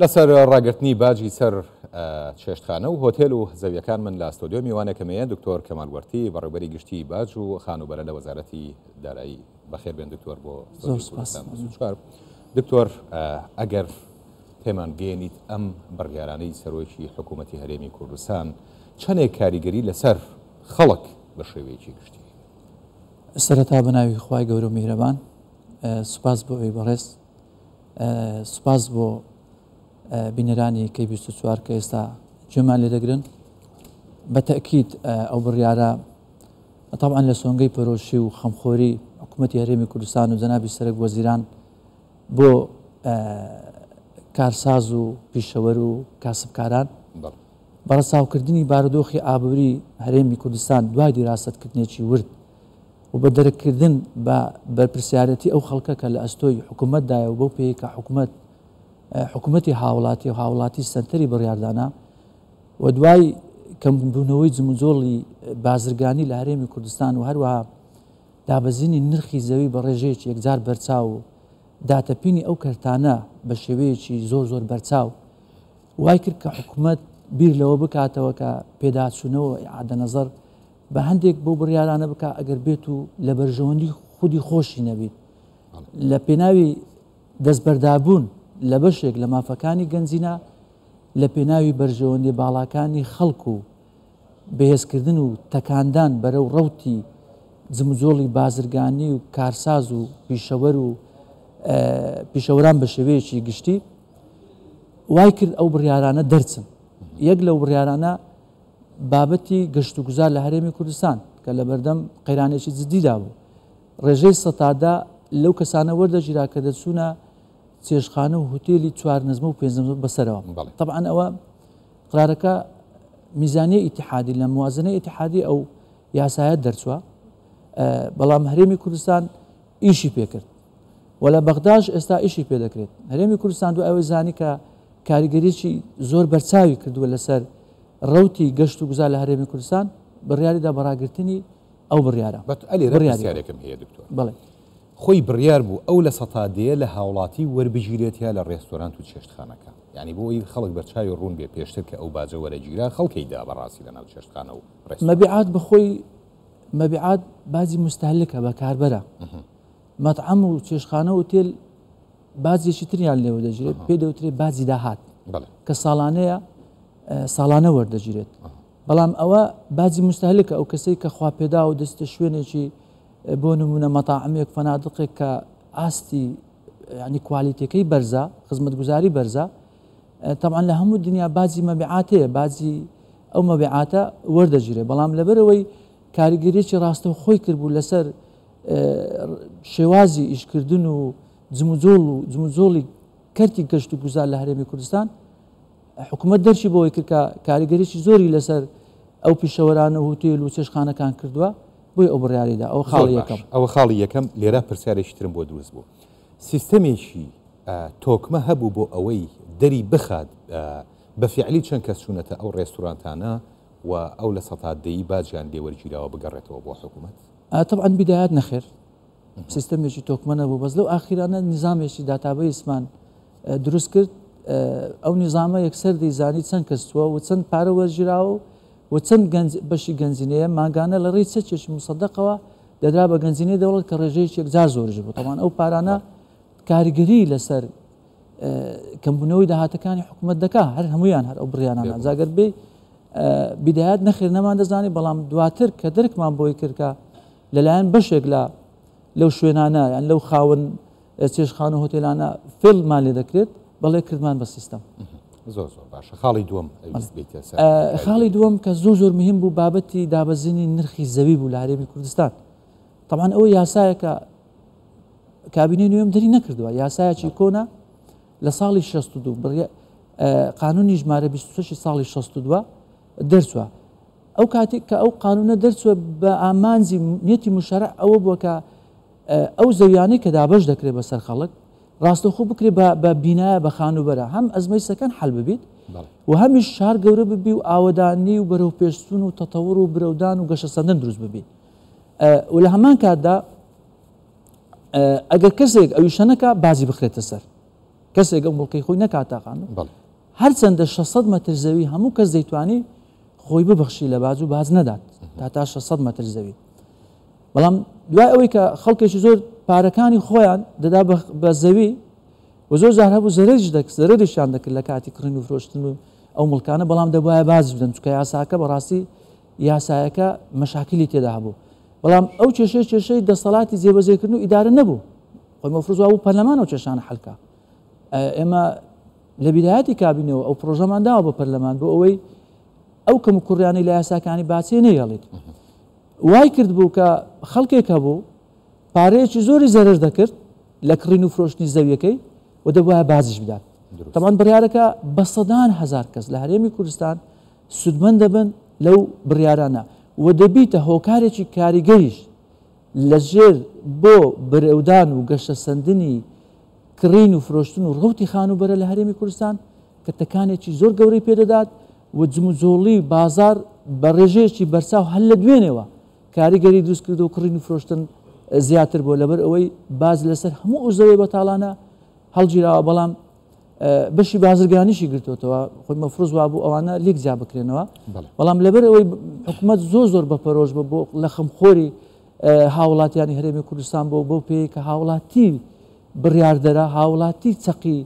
لەسەر ڕاگرتنی باجی سەر چێشتخانە و هۆتێل و زەویەکان من لە ستۆدیۆ میوانێکم هەیە دکتۆر کەمال وەرتی بەڕێوبەری گشتی باج و خانووبەرە لە وەزارەتی دارایی. بەخێر بێن دکتۆر بۆ زۆر سپاس. 24. دکتۆر ئەگەر پێمان بگەیەنیت ئەم بڕیارانەی سەرۆکی حکوومەتی هەرێمی کوردستان چەندێک کاریگەری لەسەر خەڵک بە شێوەیەکی گشتی هەیە؟ سەرەتا بە ناوی خوای گەورە و میهرەبان سوپاس بۆ ئەوی بەڕێز سوپاس بۆ بینەرانی کەی 24 کە ئێستا گوێمان لێ دەگرن. بە تەئکید ئەو بڕیارە تەبعەن لە سۆنگەی پەرۆشی و خەمخۆری حکوومەتی هەرێمی کوردستان و جەنابی سەرەک وەزیران بۆ کارساز و پیشەوەر و کاسبکاران بە ڕەچاوکردنی بارودۆخی ئابووری هەرێمی کوردستان دوای دیراسەتکردنێکی ورد و بە دەرککردن بە بەرپرسیارەتی ئەو خەڵکە کە لە ئەستۆی حکوومەتدایە و بەو پێیە کە حکوومەت حکوومەتی هاوڵاتی و هاوڵاتی سەنتەری بڕیاردانە و دوای کەمبوونەوەی جموجۆڵی بازرگانی لە هەرێمی کوردستان و هەروەها دابەزینی نرخی زەوی بە ڕێژەیەکی یەکجار بەرچاو و داتەپینی ئەو کەرتانە بە شێوەیەکی زۆر زۆر بەرچاو وای کرد کە حکومەت بیر لەوە بکاتەوە کە پێداچوونەوە ئیعادە نەزەر بە هەندێک بەو بڕیارانە بکا ئەگەر بێت و لە بەرژەوەندی خودی خۆشی نەبیت لە پێناوی دەستبەردابوون لە بەشێک لە مافەکانی گەنجینە لە پێناوی بەرژەوەندیە باڵاکانی خەڵک و بەهێزکردن و تەکاندان بەرەو ڕەوتی جموجۆڵی بازرگانی و کارساز و پیشەوەر و پیشەوەران بە شێوەیەکی گشتی وای کرد ئەو بڕیارانە دەرچن. یەک لەو بڕیارانە بابەتی گەشتوگوزار لە هەرێمی کوردستان کە لەبەردەم قەیرانێکی جددیدا بوو. ڕێژەی سەتادا لەو کەسانە وەردەگیرا کە دەچوونە چێشتخانە و هوتێلی چوار نەزمە و پێنج نەزمە بەسەرەوە. تەبعەن ئەوە قرارەکە میزانیە ئیتیحادی لە موازنەی ئیتیحادی ئەو یاسایە دەرچووە، بەڵام هەرێمی کوردستان ئیشی پێکرد و لە بەغداش ئێستا ئیشی پێ دەکرێت. هەرێمی کوردستان دوای ئەوەی زانی کە کاریگەریی زۆر بەرچاوی کردووە لەسەر ڕەوتی گەشت و گوزار لە هەرێمی کوردستان، بڕیاریدا بە ڕاگرتنی ئەو بڕیارە. بەت ئەلێرە پرسیارێکم هەیە دکتۆر. بەڵێ. خۆی بڕیار بوو ئەو لە سەتا دەیە لە هاوڵاتی وەربگیرێت یا لە ڕێستۆرانت و چێشتخانەکان؟ یانی بۆ ئەوەی خەڵک بەرچاوی ڕوون بێ پێشتر کە ئەو باجە وەرەگیرا خەڵکەی دا بەڕاستی لەناو چێشتخانە و ڕێستۆرانت. مەبیعات بەخۆی مەبیعات باجی موستەهلکە، بەکاربەرە. مەتعەم و چێشتخانە و ئوتێل باجێکی تریان لێوە دەگیرێت پێی دەوترێت باجی داهات کە ساڵانەیە ساڵانە وەردەگیرێت. بەڵام ئەوە باجی موستەهلکە، ئەو کەسەی کە خوا پێداوە دەچتە شوێنێکی بۆ نمونە مەتاعمێک فەنادقێک کە ئاستی ینی کوالیتەکەی بەرزە خزمەتگوزاری بەرزە تەبعەن لە هەموو دنیا باجی مەبیعات هەیە باجی ئەو مەبیعاتە وەردەگیرێت بەڵام لەبەرەوەی کاریگەریی ڕاستەوخۆی کردبوو لەسەر شێوازی ئیشکردن و جموجۆڵ و جموجۆڵی کەرتی گەشت و گوزار لە هەرێمی کوردستان حکومەت دەرکی بۆی کرد کە کاریگەریی زۆری لەسەر ئەو پیشەوەرانە و هوتێل و چێشتخانەکان کردووە بۆیە ئەو بڕیارەی دا. ئەوە خاڵی یەکەم. ئەوە خاڵی یەکەم. لێرە پرسیارێکی ترم بۆ دروست بوو. سیستەمێکی تۆکمە هەبوو بۆ ئەوەی دەری بخات بە فیعلی چەند کەس چوونەتە ئەو ڕێستورانتانە و ئەو لە سەتا دەی باجیان لێ وەرگیراوە بگەڕێتەوە بۆ حکومەت؟ تەبعەن بیدایات نەخێر. سیستەمێکی تۆکمە نەبوو، بەس لەو ئاخیرانە نیزامێکی داتابەیسمان دروست کرد. ئەو نیزامە یەکسەر دەیزانی چەند کەس چووە و چەند پارە وەرگیراوە و چەند گەنج بەشی گەنجینەیە مانگانە لە ڕێی چەکێکی موسەدەقەوە دەدرا بە گەنجینەی دەوڵەت کە ڕێژەیەکی یەکجار زۆریش بوو. تەبعەن ئەو پارانە کاریگەری لەسەر کەمبوونەوەی داهاتەکانی حکوومەت دەکا، هەر هەمویان هەر ئەو بڕیانانە. جاگەر بێ بیدایەت نەخێر نەمان دەزانی، بەڵام دواتر کە دەرکمان بۆی کرد کە لەلایەن بەشێک لە لەو شوێنانە یان لەو خاوەن چێشتخانە و هۆتێلانە فێڵمان لێ دەکرێت، بەڵێ کردمان بە سیستەم. زۆر زۆر باشە. خاڵی دووەم ئەویست بیتە سەر. خاڵی دووەم کە زۆر زۆر مهم بوو بابەتی دابەزینی نرخی زەوی بوو لە هەرێمی کوردستان. تەبعەن ئەوە یاسایەکە کابینەی نوێم دەری نەکردووە، یاسایەکی کۆنە لە ساڵی 62 بڕیا قانونی ژمارە 26 ساڵی 62 دەرچووە. ئەو کاتێک کە ئەو قانونە دەرچووە بە ئامانجی نیەتی مشەرع ئەوە بووە کە ئەو زەویانەی کە دابەش دەکرێت بەسەر خەڵک ڕاستەوخۆ بکرێت بە بینایە بە خانووبەرە هەم ئەزمەی سەکەن حەل ببیت و هەمیش شار گەورە ببی و ئاوەدانی و بەرەو پێشچوون و تەتەوڕ و برەودان و گەشەسەندن دروست ببی و لە هەمان کاتدا ئەگەر کەسێک ئەویشە نەکا باجی بخرێتە سەر. کەسێک ئەو مڵکەی خۆی نەکاتە خانوو. هەرچەندە 600 مەتر زەوی هەموو کەس دەیتوانی خۆی ببەخشی لە باج و باج نەدات تا تا 600 مەتر زەوی. بەڵام دوای ئەوەی کە خەڵکێکی زۆر پارەکانی خۆیان دەدا بە زەوی و زۆر جار هەبوو زەرەریش دەکرد زەرەریشیان دەکرد لە کاتی کڕین و فرۆشتن و ئەو مڵکانە بەڵام دەبوایە باج بدەن چونکە یاساکە بەڕاستی یاسایەکە مەشاکلی تێدا هەبوو بەڵام ئەو کێشەی کێشەی دەسەڵاتی جێبەجێکردن و ئیدارە نەبوو خۆی مەفروز وابوو پەرلەمان ئەو کێشانە حەلکا ئێمە لە بیدایەتی کابینەوە ئەو پرۆژەمان داوە بە پەرلەمان بۆ ئەوەی ئەو کەم و کوڕیانەی لە یاساکانی باچێ نەیەڵێت وای کرد بوو کە خەڵکێک هەبوو پارەیەکی زۆری زەرەر دەکرد لە کڕین و فرۆشتنی زەویەکەی و دەبوایە باجیش بدات. تەبعەن بڕیارەکە بە سەدان هەزار کەس لە هەرێمی کوردستان سوودمەند دەبن لەو بڕیارانە و دەبیتە هۆکارێکی کاریگەریش لە ژێر بۆ برەودان و گەشەسەندنی کڕین و فرۆشتن و ڕەوتی خانووبەرە لە هەرێمی کوردستان کە تەکانێکی زۆر گەورەی پێدەدات و جموجۆڵی بازاڕ بە ڕێژەیەکی بەرچاو هەر لە دوێنێوە کاریگەری دروست کردووە و کڕین و فرۆشتن زیاتر بووە لەبەر ئەوەی باج لەسەر هەموو ئەو زەویە بەتاڵانە هەڵگیراوە بەڵام بەشی بازرگانیشی گرتوتەوە خۆی مەفروز وابوو ئەوانە لیک جیا بکرێنەوە بەڵام لەبەر ئەوەی حکوومەت زۆر زۆر بە پەرۆش بە بۆ لە خەمخۆری هاوڵاتیانی هەرێمی کوردستان بۆ بۆ پێی کە هاوڵاتی بڕیاردەرە هاوڵاتی چەقی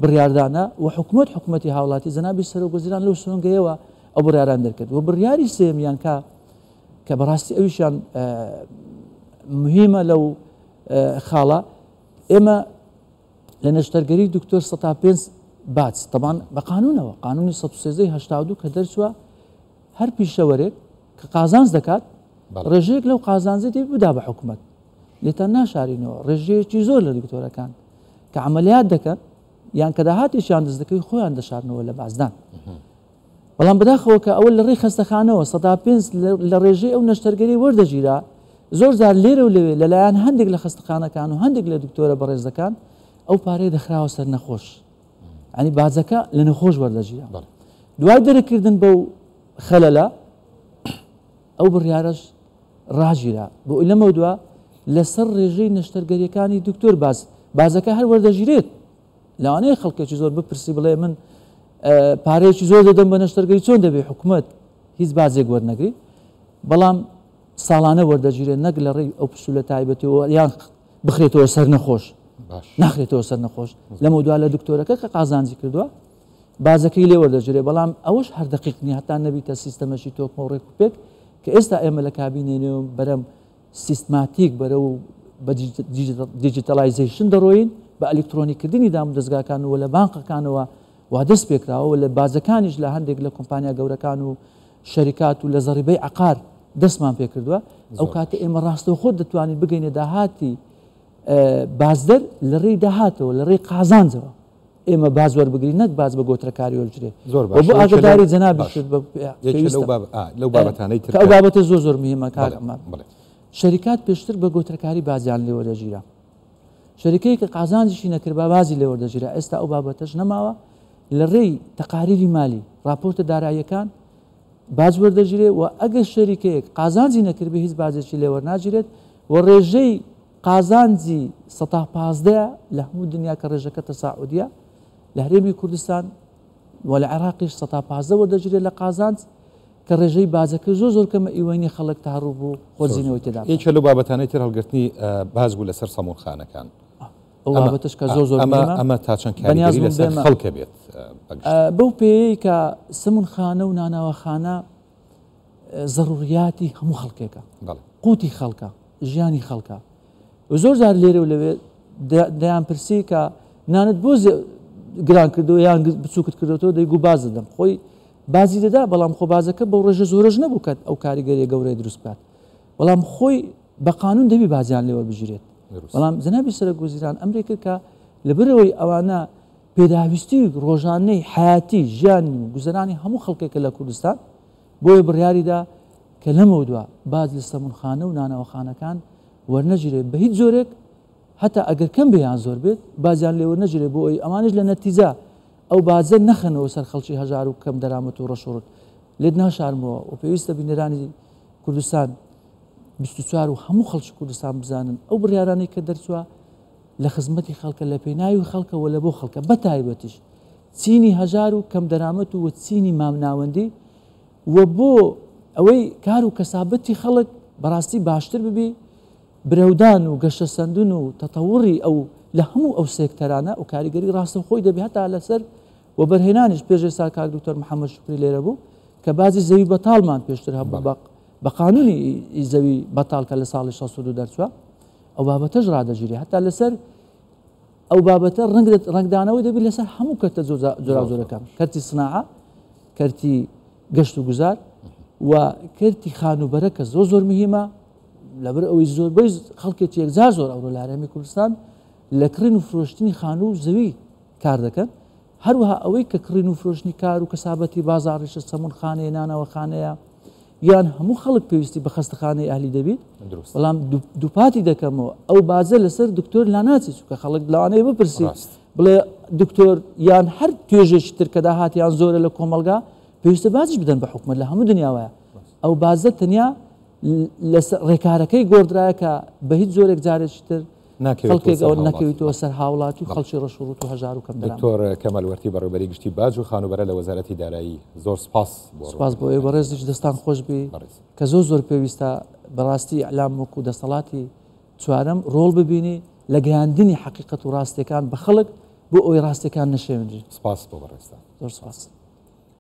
بڕیاردانە و حکومەت حکومەتی هاوڵاتی جەنابی سەرۆک وەزیران لەو سۆنگەیەوە ئەو بڕیاران دەرکرد و بڕیاری سێمیان کە کە بەڕاستی ئەویشیان مهمە لەو خاڵە ئێمە لە نەشتەرگەری دکتۆر 105 باج تەبان بە قانونەوە قانونی 113 کە دەرچووە هەر پیشەوەرێک کە قازانج دەکات ڕێژەیەک لەو قازانجی دەبی بدا بە حکومەت لێتان ناشارینەوە ڕێژەیەکی زۆر لە دکتۆرەکان کە عملیات دەکەن یان کە داهاتێکیان دەست دەکەوی خۆیان دەشارنەوە لە بازدان بەڵام بەداخەوە کە ئەوە لە ڕێی خەستەخانەوە 5% لە ڕێژەی ئەو نەشتەرگەری وەردەگیرا زۆر جار لێرە و لەوێ لەلایەن هەندێک لە خەستەخانەکان و هەندێک لە دکتۆرە بەڕێزەکان ئەو پارەیە دەخراوە سەر نەخۆش ینی باجەکە لە نەخۆش وەردەگیرا دوای دەرکردن بەو خەلەلە ئەو بڕیارەش ڕاگیرا بۆ لەمەودوا لەسەر ڕێژەی نەشتەرگەریەکانی دکتۆر باز بازەکە هەر وەردەگیرێت لەوانەیە خەڵکێکی زۆر بپرسی بڵێ من پارەیەکی زۆر دەدەم بە نەشتەرگەری چۆن دەبێ حکومەت هیچ بازێک وەرنەگری بەڵام ساڵانە وەردەگیرێت نەک لە ڕێی ئەو پسولە تایبەتەوە یان بخرێتەوە سەر نەخۆش ناخرێتەوە سەر نەخۆش لەمە دوا لە دکتۆرەکە کە قازانجی کردووە باجەکەی لێ وەردەگیرێ، بەڵام ئەوەش هەر دەقیق نیە هەتا نەبیتە سیستەمەکی تۆکمە و ڕێک و پێک کە ئێستا ئێمە لە کابینەی نوێ بەرەم سیستماتیک بەرەو بە digitalization دەڕۆین بە ئەلیکترۆنیکردنی دامودەزگاکان و لە بانقەکانەوە وا دەست پێکراوە و لە باجەکانیش لە هەندێک لە کۆمپانیا گەورەکان و شەریکات و لە زەڕیبەی عەقار دەستمان پێکردووە ئەو کاتە ئێمە ڕاستەوخۆ دەتوانین بگەینە داهاتی بازدەر لە ڕێی داهاتەوە لە ڕێی قازانجەوە. ئێمە باج وەربگرین نەک باج بە گۆترەکاری وەرگرێ زۆر باش بۆ ئاگاداری جەنابیشت بە یەکێ لەو باب ئا لەو بابەتانەی تر کە ئەو بابەتە زۆر زۆر مهمە کاک بەڵێ عەمار بەڵێ شەریکات پێشتر بە گۆترەکاری باجیان لێ وەردەگیرا شەریکەیەک کە قازانجیشی نەکردبا باجی لێ وەردەگیرا ئێستا ئەو بابەتەش نەماوە لە ڕێی تەقاریری مالی ڕاپۆرتە داراییەکان باج وەردەگیرێ و ئەگەر شەریکەیەک قازانجی نەکردبێ هیچ باجێکی لێ وەرناگیرێت و ڕێژەی قازانجی 15% لە هەموو دنیا کە ڕێژەکە تەساعودیە لە هەرێمی کوردستان و لە عێراقیش 15% وەردەگیرێت لە قازانج کە ڕێژەی باجەکە زۆر زۆر کەمە ئیوەینی خەڵک تەهڕوب و خۆدزینەوەی تێدا بکات. یەکێ لەو بابەتانەی تر هەڵگرتنی باج بوو لەسەر سەموونخانەکان. ئەو بابەتەش کە زۆر زۆر مهمە ئەمە تا چەند بەنیاز کاریگەری بووم لەسەر بێمە خەڵکە بێت بەگشتی؟ بەو پێیەی کە سەموونخانە و نانەواخانە زەڕوریاتی هەموو خەڵکێکە، قوتی خەڵکە، ژیانی خەڵکە. زۆر جار لێرە و لەوێ دەیان پرسی کە نانت بۆ گران کردو یان بچووکت کردوەوە دەیگو باز دەدەم. خۆی بازی دەدا، بەڵام خۆ بازەکە بەو ڕێژە زۆرەش نەبوو کە ئەو کاریگەریە گەورەیە دروست بکات. بەڵام خۆی بە قانون دەبی بازیان لێ وەربگیرێت. بەڵام جەنابی سەرۆک وەزیران ئەمری کرد کە لەبەرئەوەی ئەوانە پێداویستی ڕۆژانەی حەیاتی ژیان و گوزەرانی هەموو خەڵکێکە لە کوردستان، بۆیە بڕیاریدا کە لەمەودوا باج لە سەمونخانە و نانەواخانەکان وەرنەگیرێت بە هیچ جۆرێک، هەتا ئەگەر کەم بێ یان زۆر بێت باجیان لێ وەرنەگیرێت بۆ ئەوەی ئەوانیش لە نەتیجە ئەو باجە نەخەنەوە سەر خەڵکی هەژار و کەم دەرامەت و ڕەش و ڕوت. لێت ناشارمەوە و پێویستە بینەرانی کوردستان 24 و هەموو خەڵکی کوردستان بزانن ئەو بڕیارانەی کە دەرچووە لە خزمەتی خەڵکە لە پێناوی خەڵکە و لە بۆ خەڵکە بە تایبەتیش چینی هەژار و کەم دەرامەت و چینی مامناوەندی و بۆ ئەوەی کار و کەسابەتی خەڵک بەڕاستی باشتر ببی برەودان و گەشەسەندن و تەتەوڕی ئەو لە هەموو ئەو سێکتەرانە و کاریگەری ڕاستەوخۆی دەبێ هەتا لەسەر وەبەرهێنانیش پێش ئێستا کاک دکتۆر محەممەد شوکری لێرە بوو کە بازی زەوی بەتاڵمان پێشتر هەبوو بە بە قانونی زەوی بەتاڵ کە لە ساڵی 62 دەرچوە ئەو بابەتەش ڕادەگیرێ هەتا لەسەر ئەو بابەتە ڕەنگ ڕەنگدانەوەی دەبی لەسەر هەموو کەرتە جۆراوجۆرەکان کەرتی سناعە کەرتی گەشت و گوزار و کەرتی خانووبەرە کە زۆر زۆر مهمە لەبەر ئەوەی زۆربەی خەڵکێکی یەکجار زۆر ئەوڕۆ لە هەرێمی کوردستان لە کڕین و فرۆشتنی خانوو و زەوی کار دەکەن هەروەها ئەوەی کە کڕین و فرۆشتنی کار و کەسابەتی بازاڕیشە سەمونخانەیە نانەوەخانەیە یان هەموو خەڵک پێویستی بە خەستەخانەی ئەهلی دەبیت بەڵام دووپاتی دەکەمەوە ئەو بازە لەسەر دکتۆر لاناچی چونکە خەڵک لەوانەیە بپرسی بڵێ دکتۆر یان هەر توێژێکی تر کە داهاتیان زۆرە لە کۆمەڵگا پێویستە باجیش بدەن بە حکومەت لە هەموو دنیا وایە ئەو بازە تەنیا لەسەر ڕێکارەکەی گۆڕدرایە کە بە هیچ جۆرێک جارێکی تر خەڵکێک ئەوە نەکەویتەوە سەر هاوڵاتی و خەڵکی ڕەش و ڕووت و هەژار و کەمدەرامەت. دکتۆر کەمال وەرتی بەڕێوبەری گشتی باج و خانووبەرە لە وەزارەتی دارایی زۆر سپاس بۆ سپاس بۆ ئێوە بەڕێزیش دەستان خۆش بی کە زۆر زۆر پێویستە بەڕاستی ئیعلام وەکو دەسەڵاتی چوارەم ڕۆڵ ببینی لە گەیاندنی حەقیقەت و ڕاستیەکان بە خەڵک بۆ ئەوەی ڕاستیەکان نەشێونرێن. سپاس بۆ بەڕێزتان. زۆر سپاس.